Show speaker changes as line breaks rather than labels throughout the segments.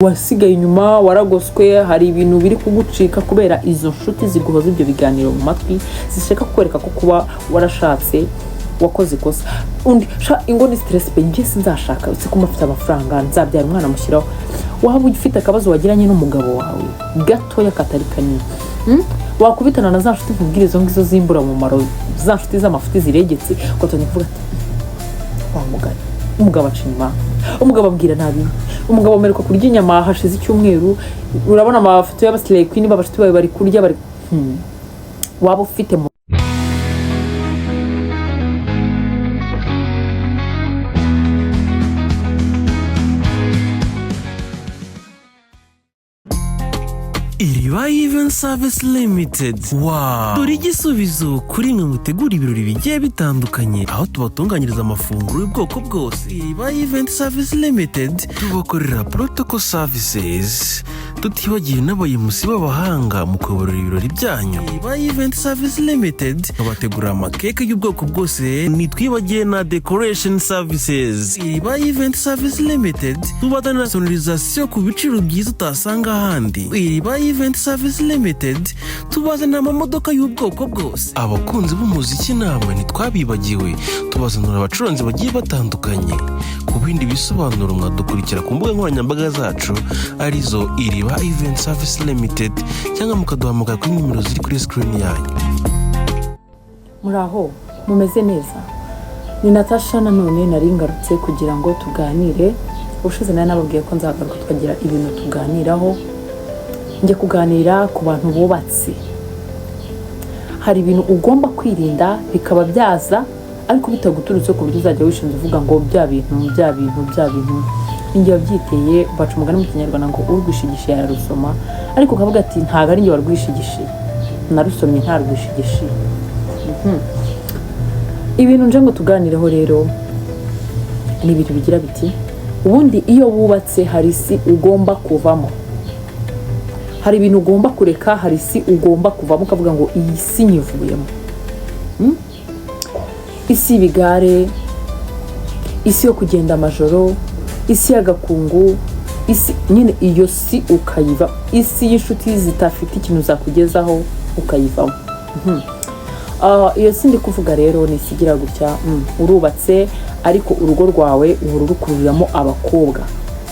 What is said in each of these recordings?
Wasigaye inyuma, waragoswe, hari ibintu biri kugucika kubera izo nshuti ziguhoza ibyo biganiro mu matwi, zishaka kukwereka ko kuba warashatse wakoze ikosa. Undi: "Sha, ingo ni stress pe, njye sinzashaka, uretse ko mfite amafaranga nzabyara umwana mushyiraho." Waba ufite akabazo wagiranye n'umugabo wawe gatoya katari kanini, Wakubitana na za nshuti nkubwira izo ngizo z'imburamumaro, za nshuti z'amafuti ziregetse, ugatangira kuvuga ati: "Wa mugani, umugabo aca inyuma, umugabo abwira nabi, umugabo ameruka kurya inyama hashize icyumweru." Urabona amafoto y'aba slay queen b'abashuti bawe bari kurya bari. Waba ufite mu
Iriba Event Service Limited. Wow, dore igisubizo kuri mwe mutegura ibirori bigiye bitandukanye, aho tubatunganyiriza amafunguro y'ubwoko bwose. Iriba Event Service Limited tubakorera protocol services, tutibagiwe n'abayimusi b'abahanga mu kuyobora ibirori byanyu. Iriba Event Service Limited babategurira amakeke y'ubwoko bwose, ntitwibagiwe na decoration services. Iriba Event Service Limited tubazanira sonorisation ku biciro byiza utasanga ahandi. Iriba Event Service Limited tubazanira amamodoka y'ubwoko bwose. Abakunzi b'umuziki namwe ntitwabibagiwe, tubazanira abacuranzi bagiye batandukanye. Ku bindi bisobanuro mwadukurikira ku mbuga nkoranyambaga zacu, arizo Iriba Event Service Limited, cyangwa mukaduhamagara kuri nimero ziri kuri screen yanyu.
Muraho, mumeze neza? Ni Natasha nanone, nari ngarutse kugira ngo tuganire. Ubushize nari nababwiye ko nzagaruka tukagira ibintu tuganiraho. Njye kuganira ku bantu bubatse. Hari ibintu ugomba kwirinda bikaba byaza ariko bitaguturutse, ku buryo uzajya wishinja uvuga ngo bya bintu, bya bintu, bya bintu ninjye wabyiteye. Baca umugani mu Kinyarwanda ngo urwishigishiye ararusoma, ariko ukavuga ati: "Ntabwo ari njye warwishigishiye, narusomye ntarwishigishiye." Ibintu nje ngo tuganireho rero ni ibintu bigira biti: ubundi iyo wubatse hari isi ugomba kuvamo, hari ibintu ugomba kureka, hari isi ugomba kuvamo ukavuga ngo iyi si nyivuyemo. Isi y'ibigare, isi yo kugenda amajoro, isi y'agakungu, isi nyine iyo si ukayiva, isi y'inshuti zidafite ikintu zakugezaho ukayivamo. Ah, iyo si ndi kuvuga rero ni isi igira gutya: urubatse ariko urugo rwawe uhora urukururiramo abakobwa.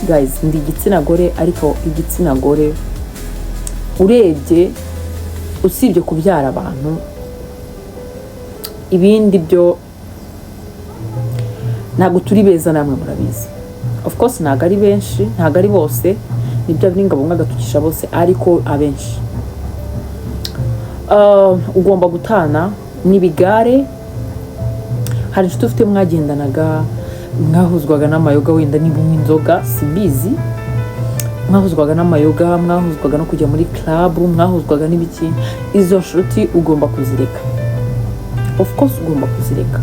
Guys, ndi igitsina gore, ariko igitsina gore urebye, usibye kubyara abantu, ibindi byo ntabwo turi beza, namwe murabizi. Of course ntabwo ari benshi, ntabwo ari bose, nibyo n'ingabo umwe agatukisha bose, ariko abenshi. Ugomba gutana n'ibigare. Hari inshuti ufite mwagendanaga, mwahuzwaga n'amayoga, wenda niba unywa inzoga simbizi, mwahuzwaga n'amayoga, mwahuzwaga no kujya muri club, mwahuzwaga n'ibiki. Izo nshuti ugomba kuzireka, of course ugomba kuzireka.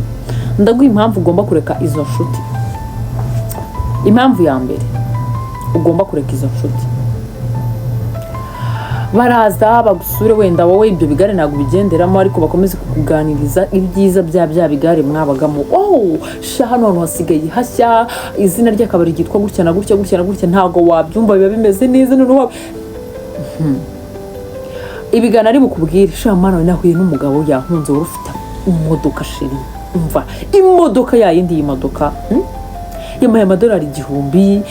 Ndaguha impamvu ugomba kureka izo nshuti. Impamvu ya mbere ugomba kureka izo nshuti: baraza bagusure, wenda wowe ibyo bigare ntabwo ubigenderamo, ariko bakomeze kukuganiriza ibyiza bya bigare mwabagamo. "Oh sha, hano hantu hasigaye hashya, izina ry'akabari ryitwa gutya na gutya, gutya na gutya, ntabwo wabyumva, biba bimeze neza." Noneho ibiganiro ari bukubwire: "Sha mana we, nahuye n'umugabo yankunze, wari ufite imodoka chérie, umva imodoka yayindi, y'imodoka, Yampaye amadolari 1000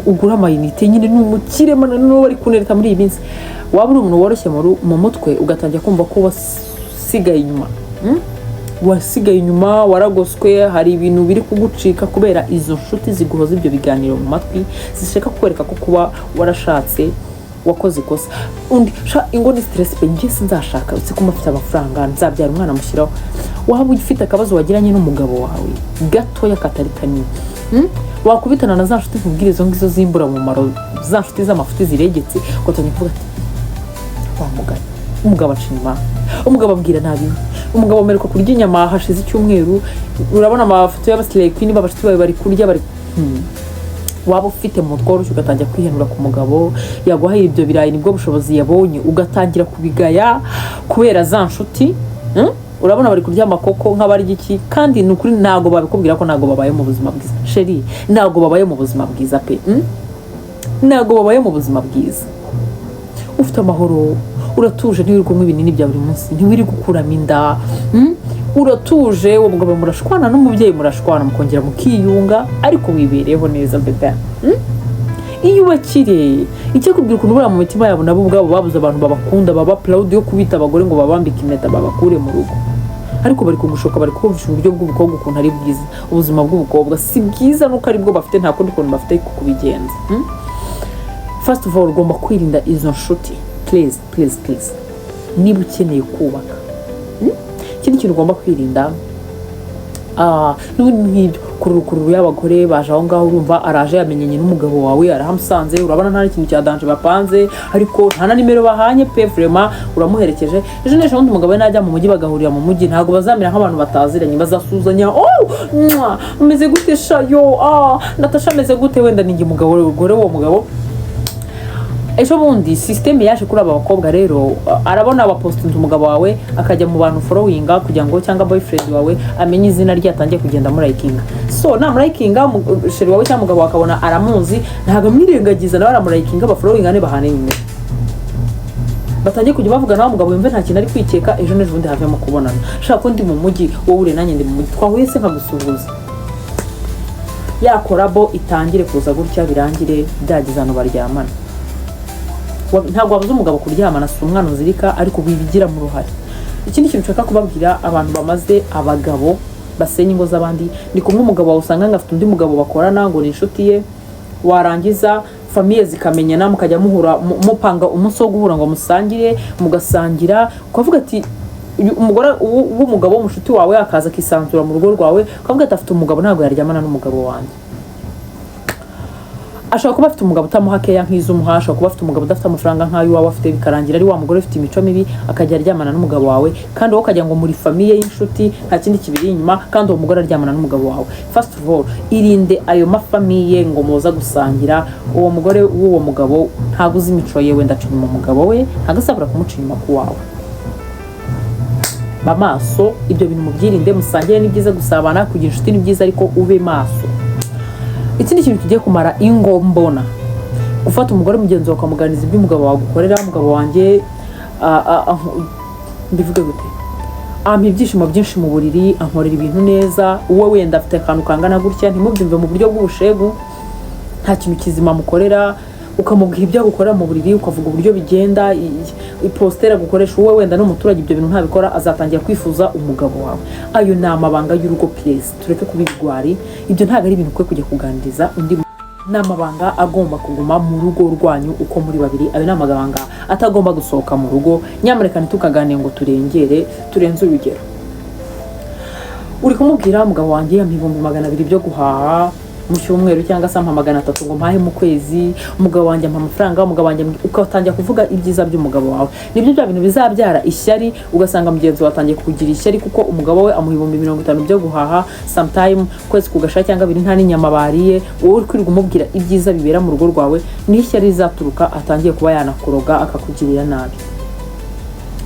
ugura amayinite, nyine ni umukire mana, noneho bari kunereta muri iyi minsi." Waba uri umuntu woroshye mu mutwe, ugatangira kumva ko wasigaye inyuma, Wasigaye inyuma, waragoswe, hari ibintu biri kugucika kubera izo nshuti ziguhoza ibyo biganiro mu matwi, zishaka kukwereka ko kuba warashatse wakoze ikosa. Undi: "Sha, ingo ni stress pe, njye sinzashaka, uretse ko mfite amafaranga nzabyara umwana mushyiraho." Waba ufite akabazo wagiranye n'umugabo wawe gatoya katari kanini, Wakubitana na za nshuti nkubwira izo ngizo z'imburamumaro, za nshuti z'amafuti ziregetse, ugatangira kuvuga ati: "Wa mugani, umugabo aca inyuma, umugabo abwira nabi, umugabo ameruka kurya inyama hashize icyumweru." Urabona amafoto y'aba slay queen b'abashuti bawe bari kurya bari. Waba ufite mu mutwe woroshye, ugatangira kwihenura ku mugabo yaguhaye ibyo birayi, nibwo bushobozi yabonye, ugatangira kubigaya kubera za nshuti, Urabona bari kurya amakoko nk'abarya iki, kandi ni ukuri ntabwo babikubwira ko ntabwo babaye mu buzima bwiza. Chérie, ntabwo babaye mu buzima bwiza pe, Ntabwo babaye mu buzima bwiza. Ufite amahoro, uratuje, ntiwirirwa unywa ibinini bya buri munsi, ntiwirirwa ukuramo inda, Uratuje, uwo mugabo murashwana n'umubyeyi, murashwana mukongera mukiyunga, ariko wibereyeho neza, bébé, Iyubakire. Icyo kubwira ukuntu buriya mu mitima yabo nabo ubwabo babuze abantu babakunda, baba proud yo kubita abagore ngo babambike impeta, babakure mu rugo, ariko bari kugushuka, bari kumvisha uburyo bw'ubukobwa ukuntu ari bwiza. Ubuzima bw'ubukobwa si bwiza, nuko aribwo bafite, nta kundi kuntu bafite kubigenza, First of all, ugomba kwirinda izo nshuti, please, please, please, niba ukeneye kubaka, Ikindi kintu ugomba kwirinda, n'ubundi nk'ibyo kururu y'abagore baje aho ngaho, urumva araje yamenyanye n'umugabo wawe, arahamusanze, urabona nta n'ikintu cya danger bapanze, ariko nta na nimero bahanye pe. Vraiment uramuherekeje. Ejo n'ejo bundi umugabo we najya mu mujyi, bagahurira mu mujyi, ntabwo bazamera nk'abantu bataziranye, bazasuhuzanya: "Oh mwah, umeze gute shayo? Ah, Natasha ameze gute?" Wenda ni njye mugabo, umugore w'uwo mugabo. Ejo bundi système yaje kuri aba bakobwa rero, arabona abapostinze umugabo wawe, akajya mu bantu followinga kugira ngo cyangwa boyfriend wawe amenye izina rye, atangiye kugenda amurayikinga. So namurayikinga, chéri wawe cyangwa umugabo wawe akabona aramuzi, ntabwo amwirengagiza, nawe aramurayikinga, bafollowinga, ne bahane nimero, batangiye kujya bavuga nawe, umugabo yumve nta kintu ari kwikeka. Ejo n'ejo bundi havemo kubonana: "Shaka ko ndi mu mujyi, wowe uri, nanjye ndi mu mujyi, twahuye se nkagusuhuza?" Ya collabo itangire kuza gutya, birangire byageze ahantu baryamana. Ntabwo wabuza umugabo kuryamana, si umwana uzirika, ariko wibigiramo uruhare. Ikindi kintu nshaka kubabwira, abantu bamaze abagabo basenya ingo z'abandi, ni kumwe umugabo wawe usanga ngo afite undi mugabo bakorana, ngo ni inshuti ye, warangiza famille zikamenyana, mukajya muhura, mupanga umunsi wo guhura ngo musangire, mugasangira, ukavuga ati uyu umugore w'umugabo w'umushuti wawe akaza akisanzura mu rugo rwawe, ukavuga ati afite umugabo, ntabwo yaryamana n'umugabo wanjye. Ashobora kuba afite umugabo utamuha keya nk'iz'umuha, ashobora kuba afite umugabo udafite amafaranga nk'ayo iwawe afite, bikarangira ari wa mugore ufite imico mibi, akajya aryamana n'umugabo wawe, kandi wowe ukagira ngo muri famille y'inshuti, nta kindi kibiri inyuma, kandi uwo mugore aryamana n'umugabo wawe. First of all, irinde ayo mafamille ngo muza gusangira. Uwo mugore w'uwo mugabo ntabwo uzi imico ye, wenda aca inyuma umugabo we, ntabwo azabura kumuca inyuma ku wawe. Ba maso, ibyo bintu mubyirinde. Musangire ni byiza, gusabana, kugira inshuti ni byiza, ariko ube maso. Ikindi kintu kigiye kumara ingo mbona, gufata umugore mugenzi wawe ukamuganiriza ibyo umugabo wawe agukorera. "Umugabo wanjye, mbivuge gute, ampa ibyishimo byinshi mu buriri, ankorera ibintu neza." Wowe wenda afite akantu kangana gutya, ntimubyumve mu buryo bw'ubushegu, nta kintu kizima mukorera. Ukamubwira ibyo agukorera mu buriri, ukavuga uburyo bigenda, iposture agukoresha. Wowe wenda n'umuturage ibyo bintu ntabikora, azatangira kwifuza umugabo wawe. Ayo ni amabanga y'urugo, please, tureke kuba ibigwari. Ibyo ntabwo ari ibintu ukwiye kujya kuganiriza undi, ni amabanga agomba kuguma mu rugo rwanyu uko muri babiri. Ayo ni amabanga atagomba gusohoka mu rugo. Nyamuneka ntitukaganire ngo turengere, turenze urugero. Uri kumubwira: "Umugabo wanjye ampa 200,000 byo guhaha mu cyumweru," cyangwa se "ampa 300 ngo mpahe mu kwezi," "umugabo wanjye ampa amafaranga," "umugabo wanjye," ugatangira kuvuga ibyiza by'umugabo wawe. Nibyo bya bintu bizabyara ishyari, ugasanga mugenzi wawe atangiye kugira ishyari kuko umugabo we amuha 50,000 byo guhaha, sometime ukwezi kugasha cyangwa abiri nta n'inyama bariye. Wowe uri kwirirwa umubwira ibyiza bibera mu rugo rwawe, niho ishyari rizaturuka, atangiye kuba yanakuroga, akakugirira nabi.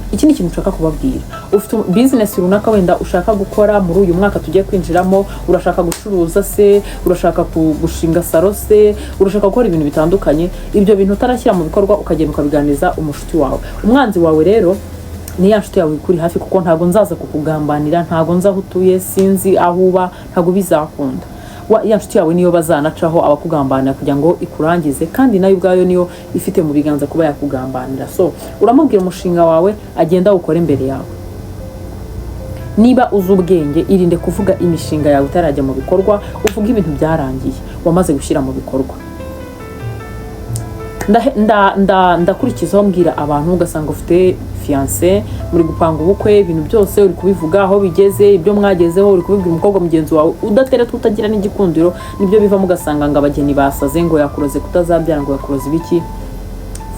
Ikindi kintu nshaka kubabwira, ufite business runaka wenda ushaka gukora muri uyu mwaka tugiye kwinjiramo, urashaka gucuruza se, urashaka gushinga salon se, urashaka gukora ibintu bitandukanye, ibyo bintu utarashyira mu bikorwa, ukagenda ukabiganiriza umushuti wawe. Umwanzi wawe rero ni ya nshuti yawe ikuri hafi, kuko ntabwo nzaza kukugambanira, ntabwo nzi aho utuye, sinzi aho uba, ntabwo bizakunda. Ya nshuti yawe niyo bazanacaho abakugambanira kugira ngo ikurangize, kandi nayo ubwayo niyo ifite mu biganza kuba yakugambanira. So uramubwira umushinga wawe, agenda awukore imbere yawe. Niba uzi ubwenge, irinde kuvuga imishinga yawe itarajya mu bikorwa, uvuge ibintu byarangiye, wamaze gushyira mu bikorwa. Ndakurikizaho mbwira abantu, ugasanga ufite fiancé, muri gupanga ubukwe, ibintu byose uri kubivuga aho bigeze, ibyo mwagezeho, uri kubibwira umukobwa mugenzi wawe udatereta, utagira n'igikundiro. Nibyo bivamo ugasanga ngo abageni basaze, ngo yakuroze kutazabyara, ngo yakuroze ibiki.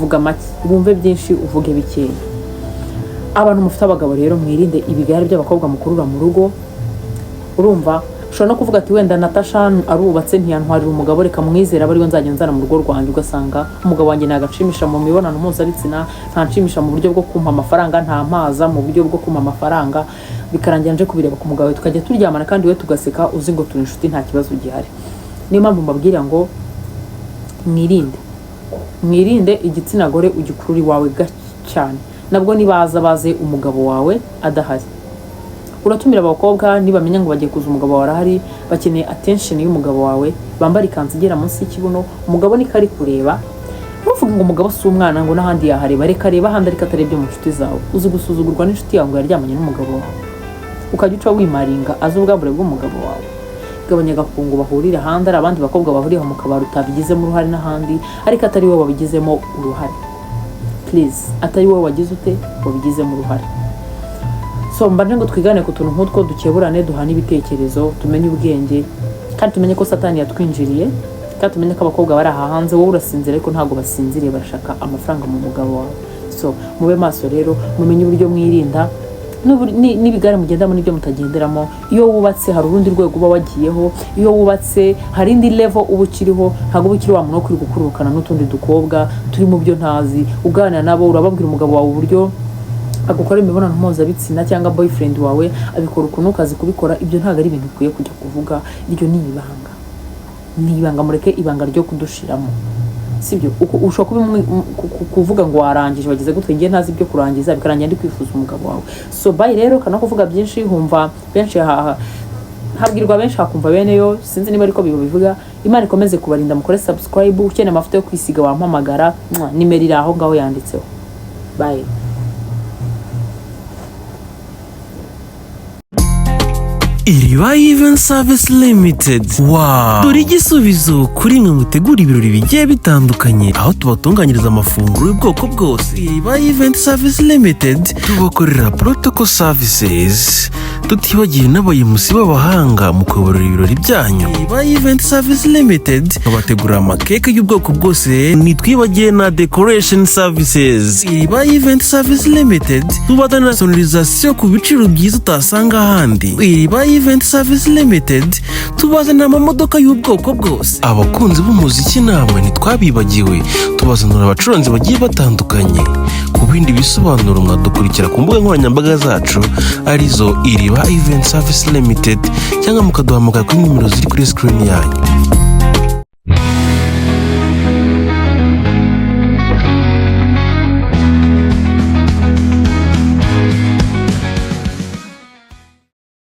Vuga make, wumve byinshi, uvuge bikeya. Abantu mufite abagabo rero, mwirinde ibigare by'abakobwa mukurura mu rugo. Urumva ushobora no kuvuga ati wenda Natasha arubatse, ntiyantwarira umugabo, reka mwizere abe ariwe nzajya nzana mu rugo rwanjye. Ugasanga umugabo wanjye ntagashimisha mu mibonano mpuzabitsina, ntanshimisha mu buryo bwo kumpa amafaranga, ntampaza mu buryo bwo kumpa amafaranga, bikarangira nje kubireba ku mugabo wawe, tukajya turyamana kandi we tugaseka, uzi ngo turi inshuti, nta kibazo gihari. Niyo mpamvu mbabwira ngo mwirinde. Mwirinde igitsina gore ugikurura iwawe gake cyane. Nabwo nibaza, baze umugabo wawe adahari. Uratumira abakobwa, nibamenya ngo bagiye kuza umugabo wawe arahari, bakeneye attention y'umugabo wawe, bambara ikanzu igera munsi y'ikibuno. Umugabo niko ari kureba. Ntuvuge ngo umugabo si umwana, ngo n'ahandi yahareba. Reka areba ahandi, ariko atarebye mu nshuti zawe. Uzi gusuzugurwa n'inshuti yawe ngo yaryamanye n'umugabo wawe, ukajya uca wimaringa azi ubwambure bw'umugabo wawe? Gabanya agakungu, bahurira ahandi, ari abandi bakobwa bahuriye mu kabari utabigizemo uruhare n'ahandi, ariko atari wowe wabigizemo uruhare. Please, atari wowe wagize ute, wabigizemo uruhare. So mbanje ngo twigane ku tuntu nk'utwo, dukeburane, duhane ibitekerezo, tumenye ubwenge, kandi tumenye ko Satani yatwinjiriye, kandi tumenye ko abakobwa bari aha hanze, wowe urasinzira ariko ntabwo basinziriye, barashaka amafaranga mu mugabo wawe. So mube maso rero, mumenye uburyo mwirinda n'ibigare mugendamo n'ibyo mutagenderamo. Iyo wubatse hari urundi rwego uba wagiyeho. Iyo wubatse hari indi level uba ukiriho. Ntabwo uba ukiri wa muntu wo kuri gukururukana n'utundi dukobwa turi mu byo ntazi, uganira nabo, urababwira umugabo wawe uburyo agukora imibonano mpuzabitsina, cyangwa boyfriend wawe abikora ukuntu ukazi kubikora. Ibyo ntabwo ari ibintu ukwiye kujya kuvuga. Iryo ni ibanga, ni ibanga. Mureke ibanga ryo kudushiramo, sibyo? Ushobora kuba kuvuga ngo warangije, wagize gute, ngiye ntazi ibyo kurangiza, bikarangira ndi kwifuza umugabo wawe. So bye rero, kana kuvuga byinshi, humva benshi, habwirwa benshi hakumva bene yo. Sinzi niba ariko bivuga. Imana ikomeze kubarinda. Mukore subscribe. Ukeneye amavuta yo kwisiga wampamagara. Mwah, nimero iri aho ngaho yanditseho. Bye.
Iriba Event Service Limited, wow! Dore igisubizo kuri mwe mutegura ibirori bigiye bitandukanye, aho tubatunganyiriza amafunguro y'ubwoko bwose. Iriba Event Service Limited tubakorera protocol services, tutibagiwe n'abayimusi b'abahanga mu kuyobora ibirori byanyu. Iriba Event Service Limited babategurira amakeke y'ubwoko bwose, ntitwibagiwe na decoration services. Iriba Event Service Limited tubazanira sonorisation ku biciro byiza utasanga ahandi. Iriba Event Service Limited tubazanira amamodoka y'ubwoko bwose. Abakunzi b'umuziki namwe ntitwabibagiwe, tubazanira abacuranzi bagiye batandukanye. Ku bindi bisobanuro mwadukurikira ku mbuga nkoranyambaga zacu, arizo Iriba Event Service Limited, cyangwa mukaduhamagara kuri nimero ziri kuri screen yanyu.